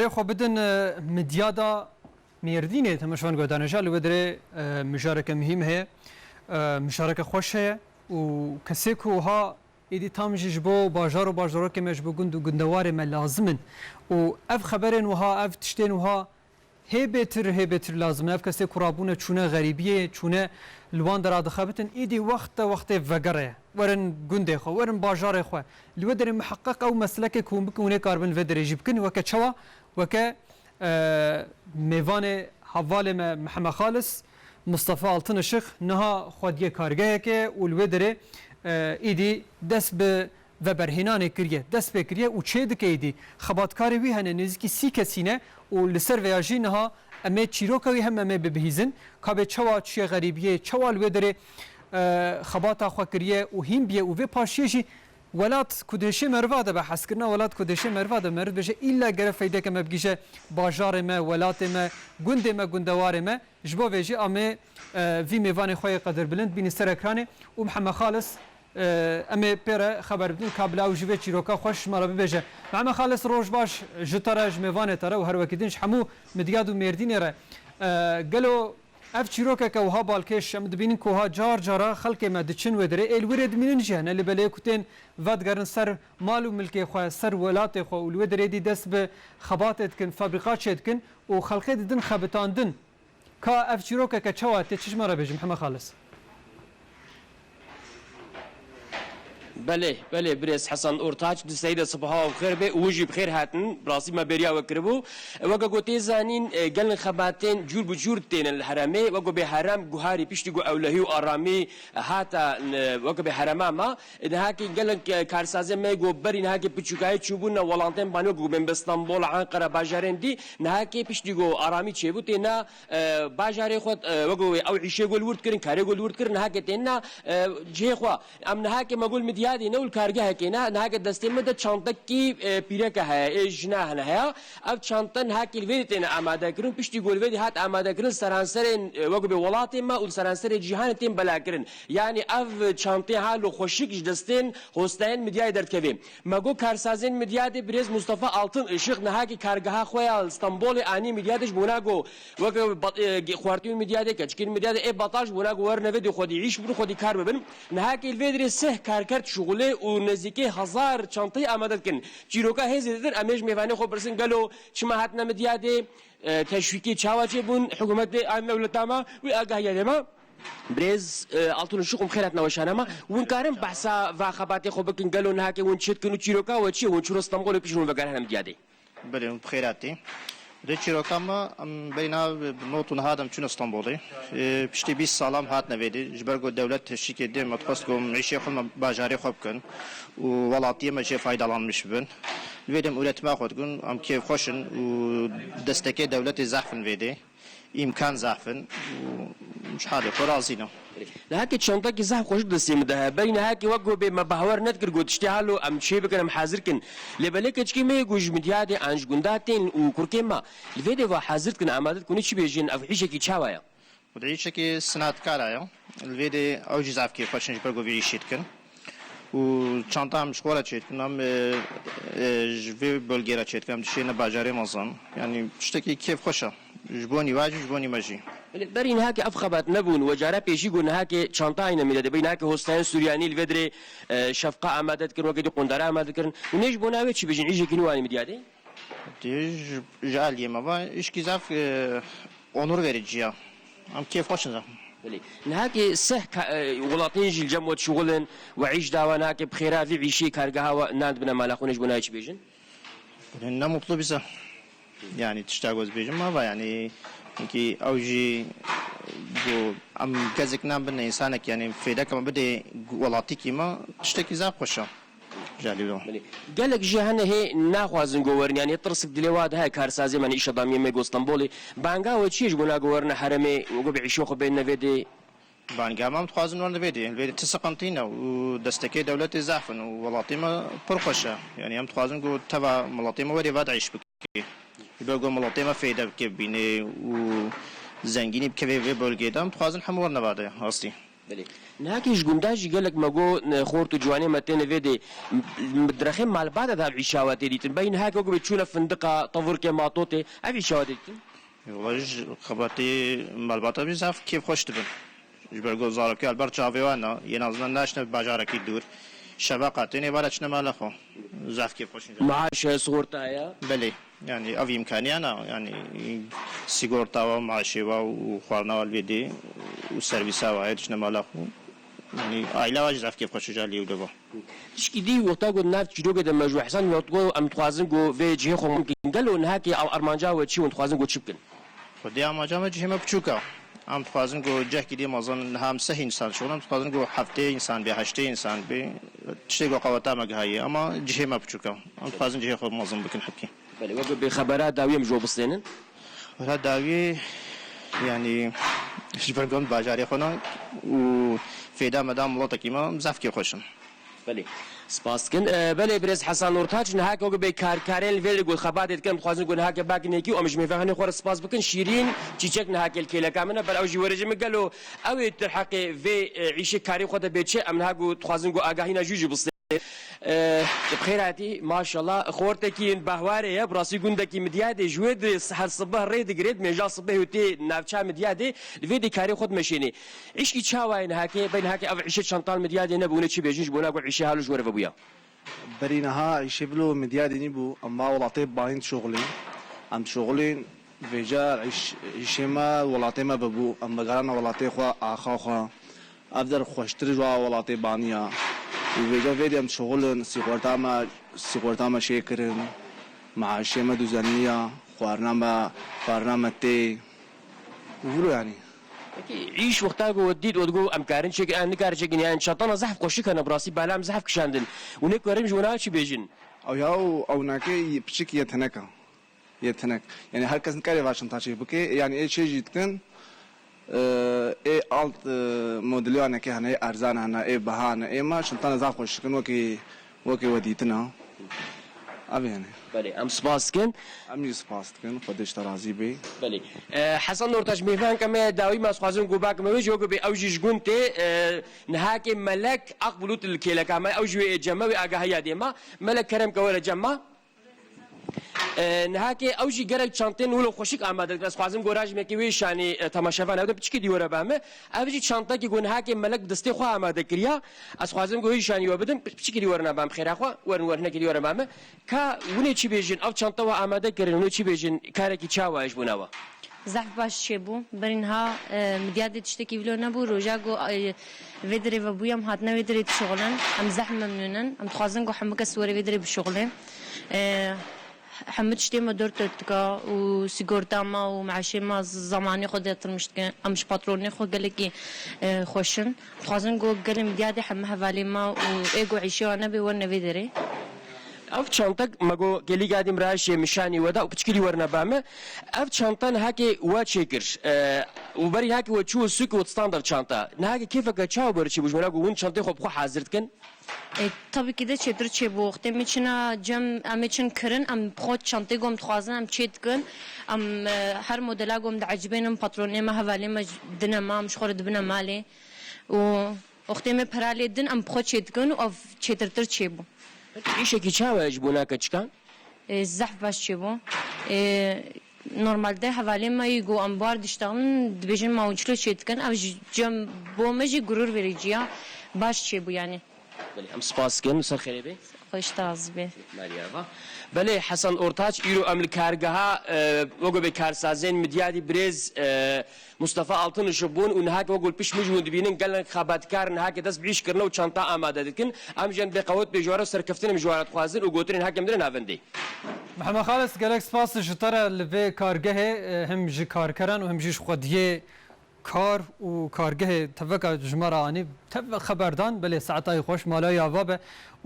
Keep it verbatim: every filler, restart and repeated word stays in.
Rê xwe bidin, e, midyada Mêrdînê, temeşvan guhdarên hêja, li wê derê, e, mijareke muhîm heye, e, mijareke xweş heye û kesê ku wiha êdî tam jî ji bo bajar û bajarokê me, ji bo gund û gundewarê me lazim in û ev xeberên wiha, ev tiştên wiha hê bêtir, hê bêtir lazim in. Ev kesê ku rabûne çûne xerîbiyê, çûne li wan dera dixebitin, êdî wexte wextê vegere ye. Werin gundê xwe, werin bajarê xwe. Li wê derê miheqeq ew meslekê ku hûn bikin, hûn ê karibin li vê derê jî bikin. Weke çawa? Weke, e, mêvanê hevalê me Mihemed Xalis, Mustafa Altınışık, niha xwediyê kargehekê û li wê derê, e, êdî dest bi veberhênanê kiriye, dest pê kiriye û çê dike êdî. Xebatkarê wî hene, nêzîkî sî kesî ne û li ser vêya jî niha em ê çîroka wî hem em ê bibihîzin. Ka bê çawa çûye xerîbiyê, çawa li wê derê, e, xebata xwe kiriye û hîn biye û vê paşiyê jî welat ku dihêşê meriva de be, hezkirina welat ku dihêşê meriva de, meriv dibêje îlla gere feydeke me bigihîje bajarê me, welatê me, gundê me, gundewarê me. Ji bo vê jî em ê, e, vî mêvanê xwe yê qedirbilind bînin ser ekranê û Mihemed Xalis, e, em ê pê re xeber bidin ka bila ew jî vê çîroka xweş ji me re bibêje. Mihemed Xalis, roj baş ji te re, ji mêvanê te re û her wekî din ji hemû Midyad û Mêrdînê re. E, gelo ev çîrokeke wiha balkêş em dibînin ku wiha car cara xelkê me diçin wê derê, ê li wê rê dimînin jî hene, lê belê ku tên vedigerin ser mal û milkê xwe, ser welatê xwe û li wê derê dî dest bi xebatê dikin, fabrîka çêdikin û xelkê didin xebitandin. Ka ev çîrokeke çawa tê, çi ji me re bêjî, Mihemed Xalis? Belê, belê, birêz Hesen Ortaç, di serî de sibaha we bi xêr be û hûn jî bi xêr hatin. Bi rastî me bêriya we kiribû. Weke ku tê zanîn, e, gelin xebatên cûr bi cûr têne li herêmê. Weke bê herêm guharî piştî ku ewlehî û aramî hata, e, weke bê herêma me. Nihakê gelek, e, karsazên me ku berî nihakê piçûkayî çûbûn ne welatên banî, wekî bên bi Stenbol, Enqere, bajarên dî, nihakê piştî ku aramî çêbû, têna, e, bajarê xwe, e, wekî wê ew îşê ku li wir dikirin, karê ku li wir dikirin, nihakê têna, e, cihê xwe. Em nihakê me ku li Midyadê ne û li kargehekê ne, nihakê destê me de çantekî, e, pîreke heye, ê jina hene heye. Ev çante nihakê li vê dî têne amadekirin, piştî ku li vê dî hat amadekirin, seranserên, e, wekî bê welatê me û li seranserê cîhanê tên belakirin. Yanî ev çantê halo xweşik ji destên hostayên Midyayê derdikeve. Me got karsazên Midyadê birêz Mustafa Altın Işık nihakî kargeha xwe ya li Stenbolê anî Midyadê ji bona ku weke bat-, e, ge-, xwartiyên Midyadê, keçikên Midyadê ê betal ji bona ku werin vê dê xwedî îş bibin, xwedî kar bibin. Nihakî li vê dirê sih karker dişuxulê û nêzîkê hezar çanteyê amade dikin. Çîroka hê zêdetir em ê ji mêvanê xwe pirsin gelo çima hatine Midyadê, e, teşwîkê çawa çêbûn, hikûmetê a dewleta me wî agahiya dê me. Birêz, e, Altun û Şûq, bi xêr hatina weşana me. Hûn karin behsa va xebatê xwe bikin, gelo nihakê hûn çi dikin û çîroka we çi ye? Hûn çûro Stenbolê pişt hûn vegerhene Midyadê? Belê, hûn bi xêr hatî. Di çîroka me, em berî niha bi not û niha de em çûne Stenbolê. E, piştî bîst sala em hatine vê dê. Ji ber ku dewlet teşwîkê dê me dixwest ku em îşê xwe me bajarê xwe bikin û welatiyê me jê faydalanmiş bibin. Li vê dê em üretima xwe dikin, em kêfxweş in û destekê dewletê zehf in vê dê. Îmkan zehf in û ji halê xwe razî ne. Nihakê çantakî zehf xweşik destê min de heye. Berî nihakê wek ku bê me bawer nedikir ku tiştê halo em çê bikin, em hazir kin. Lê belê keçikê me yê ku ji Midyadê an ji gunda tên û kurkê me li vê dê ve hazir dikin, amade dikin, hûn ê çi bêjin, ev îşekî çawa ye? Û di îşekî sinatkara ye. Li vê dê ew jî zehf kêfxweş in ji ber ku vê îşê dikin. Û çanta em ji xwe re çêdikin, em, e, e, ji vê bölgê re çêdikin, em dişêne bajarê mezin. Yanî tiştekî kêfxweş e. Ji bo nî we jî, ji bo nî me jî. Belê, berî nihakê ev xebat nebûn, we cara pêşî got nihakê çanta hîne Midyadê, berî nihakê hostayên Suryanî li vê dirê, e, şefqa amade dikirin, wekî dî qundara amade dikirin. Hûn ê ji bona wê çi bêjin, îşekî nû anî Midyadê? Dê ji, ji aliyê me ve îşkî zaf, e, onur verici ya. Em kêfxweş in zaf. Belê. Nihakê seh ka-, e, welatiyên jî li cem we dişuxulin, we îş dawa, nihakê bi xêra vî îşê kargeha we nan dibine mala xwe, hûn ê ji bona wê çi bêjin? Ne mutlu bize. Yani tişta ku ez bêjim me va yani, çünkü ew jî ku em gezek nan bine, insanek yani fêdeke me bidê welatîkî me, tiştekî zaf xweş e. Jalî lo. Belê. Gelek jî hene hê naxwazin ku werin, yani tirsik dilê wa de heye, karsazê me, îşadamiyê me ku Stenbolê. Banga we çi ye ji bona ku werine herêmê, ku bi îşê xwe bêne vê dê? Banga me, em dixwazin werin vê dê. Vê dê ti siqintî ne û destekê dewletê zaf in û welatê me pir xweş e. Yani em dixwazin ku teva miletê me werê ve de îş bike. Ji ber ku miletê me fêde bike bînê û zengînî bike vê, vê bölgê de. Em dixwazin hemû werin ve de, rastî. Belê. Nihakê ji gunda jî gelek me got, ne, xort û ciwanê me têne vê dê, m-, m-, di rexê malbata de ev îşawa tê dîtin. Bey nihakê wek bê çûne findiqa, tavurkê, matotê, ev îşawa tê dîtin. Wala ji xebatê malbata bî zaf kêfxweş dibin. Ji ber ku zarokê li ber çavê wan e, yên aznan naçine bajarekî dûr. Şeva qatên ê bare çine mala xwe. Zaf kêfxweş in. Maaş e, sigorta ye? Belê. Yani ev îmkaniya ne. Yani sigorta wa, maaşê wa û xwarina wa li vê dê û servîsa wa heye diçine mala xwe. Yani aîla wa jî zaf kêfxweş e ji alî ew de va. Tişkî dî wexta ku nav çîrokê de me ji we Hesen wexta ku em dixwazin ku vê cihê xwe bikin. Gelo nihakê ev armanca we çi, hûn dixwazin ku çi bikin? Xwedê amaca me cihê me piçûk e. Em dixwazin ku cihekî dî mezin niha em seh însan şixulin, em dixwazin ku heftê însan bê, heştê însan bê. Tiştê ku qeweta me gihaye, ama cihê me piçûk e. Em dixwazin cihê xwe mezin bikin hepkî. Belê, wek bê xebera dawiyê em ji we bistênin. Wela dawiyê, yani, ji ber ku em bajarê xwe ne û fêda me da miletekî me, em zaf kêfxweş in. Belê. Spas dikin. E, belê birêz Hesen Ortaç, niha ke wek bê karkerên li vê got xebatê dikin, em dixwazin ku niha ke bak nekî û em ji mêvanê xwe re spas bikin. Şîrîn Çîçek niha ke li kêleka min e, ber ew jî were ji min gelo ew ê di heqê vê, e, îşê karê xwe de bê çi, em niha ku dixwazin ku agahîna jû jî bistê. E, bi xêr hatî, maşallah. Xortekî Behwarê ye, bi rastî gundekî Midyadê, ji wê di her sibeh rê digirê, di mêja sibehê û tê navça Midyadê, li vê dê karê xwe dimeşênê. Îşkî çawa ye nihakê? Bey nihakê ev îşê çantal Midyadê nebûne, çi bêjin ji bona ku îşê halo ji we re vebûya? Berî niha îşê bilo Midyadê nîbû, em va welatê bayîn dişoxilîn. Em dişoxilîn, vêca îş-, îşê me welatê me bibû. Em vegerana welatê xwe, axa xwe. Ev der xweştir ji wa welatê baniya. Û vêca vê dê em dişoxilin, sîxorta me, sîxorta me şê kirin. Meaşê me duzeniya, xwarina me, xwarina me tê. Û viro yanî. Peki, îş wexta ku we dît, we digot, em karin çêkin, em nikarin çêkin, yani çantana zehf xweşik hene, bi rastî bala em zehf kişandin. Û nê ku herim ji wana çi bêjin? Ew ya, ew, ew nake piçik yetenek e. Yetenek. Yani her kes nikare va çanta çê bike. Yani ê çê jî dikin, e, ê alt, e, modeliya neke hene, ê erzan hene, ê biha hene, ê me çantana zaf xweşik in, wekî, wekî we dîtina. Ev yani. Belê, em spas dikin. Em jî spas dikin, Xwedê ji te razî bê. Belê. E, Hesen Ortaç, mêvanka me dawî me, ez xwazim ku bak me wê jî wek bê ew jî ji gund tê, e, nihakê Melek Akbulut li kêleka me, ew jî wê cem me, wê agahiya dê me. Melek kerem ke were cem me. E, nihakê ew jî gelek çantên wilo xweşik amade dikin. Ez xwazim ku rajmekî wê şanî, e, temaşevan ew de piçikî dî were ba me. Ev jî çantekî ku nihakê Melek bi destê xwe amade kiriya. Ez xwazim ku wê jî şanî we bidim. Pi-, piçikî dî were naba em xêra xwe. Werin, werin hinekî dî were ba me. Ka winê çi bêjin? Ev çanta we amade kirin. Winê çi bêjin? Karekî çawa ye ji bona we? Zehf baş çêbû. Berî niha, e, Midyadê tiştekî vilo nebû. Roja ku, e, vê derê vebûye em hatine vê derê dişuxulin. Em zehf memnûn in. Em dixwazin ku hemû kes were vê derê bişuxulin. E, hemû tiştê me dor te dika û sîgorta me û meaşê me z-, zamanê xwe de yatırmış dikin. Em ji patronê xwe gelekî, e, xweş in. Dixwazin ku gelê Midyadê hemû hevalê me û ê ku îşê wan nebe werine vê derê. Ev çantek me got gelî gadî miraşê mişanî we da û piçkilî werine ba me. Ev çanta nihakê we çêkir. E, û berî nihakê we çû û sûkê we stand ev çanta. Nihakê kêfeke çawa ber çêbû ji me re ku hûn çantê xwe bi xwe hazir dikin? E, tabii ki de çêtir çêbû. Wextê me çina cem, em ê çin kirin, em bi xwe çantê ku em dixwazin em çê dikin. Em, e, her modela ku em diecibênin patronê me, hevalê me dine me, em ji xwe re dibine malê. Û wextê me pera lê din, em bi xwe çê dikin û ev çêtirtir çêbû. Peki, îşekî çawa ye ji bona keçikan? E, zehf baş çêbû. E, normalde hevalê me yî ku em bar diştexilin, dibêjin ma hûn çilo çê dikin. Ev ji cem bo me jî gurur verîcî ya. Baş çêbû yani. Belê, em spas dikin, ser xêrê bê. Xweş tazî bê. Maliye va. Belê, Hesen Ortaç, îro em li kargeha, e, wego bê karsazên Midyadî birêz, e, Mustafa Altınışık bûn û niha ke wek li pişt min jî hûn dibînin gelek xebatkar niha ke dest bi îş kirine û çanta amade dikin. Em jî em dê qewet bê ji we re û serkeftin em ji we re dixwazin û gotinên heke em dine navendê. Mihemed Xalis, gelek spas ji te re li vê kargehê, e, him ji karkeran û him jî ji xwediyê kar û kargehê teveka ji me re anî. Tev xeberdan, belê saetayê xweş, mala ya va be.